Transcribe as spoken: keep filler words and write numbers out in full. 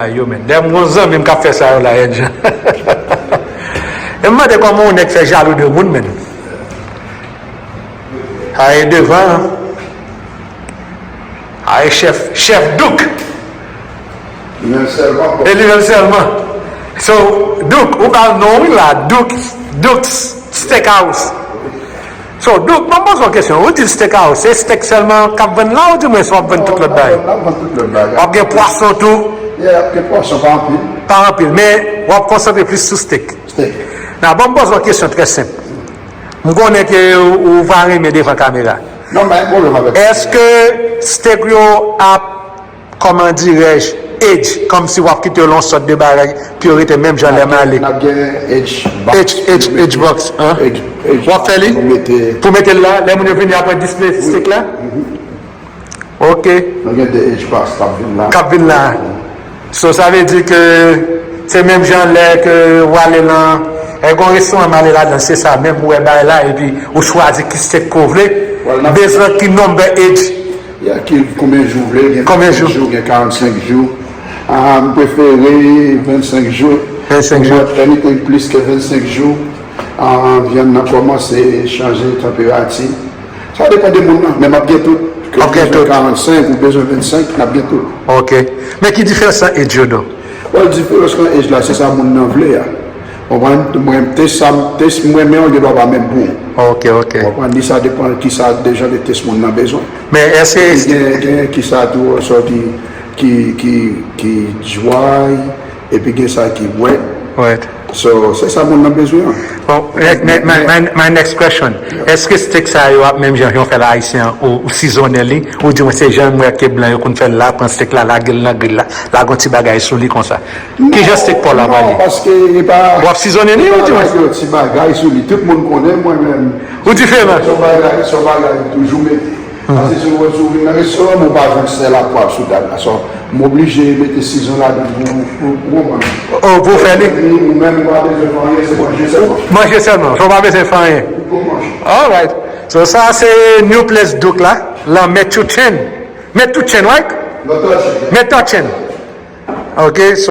Ay, yo, men. Lè m gon zanmi m k ap fè sa yo la, Edjan. E m mande kòman yon nèg fè jalou de moun, men. Ay, devan. Ay, chèf, chèf Douk. Li menm sèlman. E li menm sèlman. So, Douk, ou ba l non, wi, la. Douk, Douk Steakhouse. So, Douk, ban m poze w kesyon. Ou di l steakhouse, se steak sèlman k ap vann la, ou di mwen si w ap vann tout lòt bagay? W ap gen pwason tou? Yeah, w ap gen pwason, pa anpil. Pa anpil, men w ap konsantre plis sou steak. Steak. Nan, ban m poze w kesyon trè senp. M konnen ke ou, ou pa renmen devan kamera. Non, men pwoblèm avèk. Èske steak yo ap, kòman dirèj, age, kòmsi w ap kite yo lan yon sòt de bagay, pou yo rete menm jan lè m ale? N ap gen age box. Age, age, age box, hein? Age, age box. W ap fè li? Pou mete. Pou mete l la, lè moun yo vini apre display steak la? Mhm. Ok. Nou gen de age box k ap vin la. K ap vin la. So, sa vle di ke se menm jan lè ke w ale lan, e gon restoran m ale ladan, se sa menm, ou wè bagay la, epi ou chwazi ki steak ke w vle, bezwen ki number age. Ya, ki, konbyen jou w vle, gen vennsenk jou, gen karannsenk jou. Ah, m prefere vennsenk jou. Vennsenk jou. Anything plis ke vennsenk jou. Ah, vyann nan kòmanse chanje tanperati. Sa depann de moun nan, men m ap gen tout. Ke w bezwen karannsenk, ou bezwen vennsenk, n ap gen tout. Ok. Men ki diferans nan age yo, Doc? Bon, diferans nan age la, se sa moun nan vle a. Konprann? Mwen, test sa, test mwen, men yon gen dwa pa menm pou ou. Ok, ok. Konprann? Li sa depann ki sa, de jan de test moun nan bezwen. Men èske gen, gen ki sa tou, sòti, ki, ki, ki dry, epi gen sa ki wet. Wet. So, se sa moun nan bezwen an. Bon, my, my, my, my, my next question. Èske steak sa yo ap menm jan yo fè l ayisyen an, ou, ou sizonnen li, ou di mwen se jan m wè ke blan yo konn fè l la, pran steak la, lage l nan gril la, lage yon ti bagay sou li konsa? Ki jan steak pa w la pral ye? Non, paske e pa. W ap sizonnen li, ou di mwen? Lage yon ti bagay sou li. Tout moun konnen mwen menm. Ou diferan. Se yon bagay, se yon bagay toujou mete. Paske si w, si w vin nan restoran, mwen pa jwenn sèl ak pwav sou tab la. So, m oblije mete sizon ladan l pou, pou, pou w manyen. Oh, pou w fè li? Ou menm, ou pa bezwen fè anyen, se manje sèlman. Manje sèlman, so w pa bezwen fè anyen. Pou w manje. Alright. So, sa se New Place Douk la, lan Metuchen. Metuchen, right? Metuchen. Metuchen. Ok, so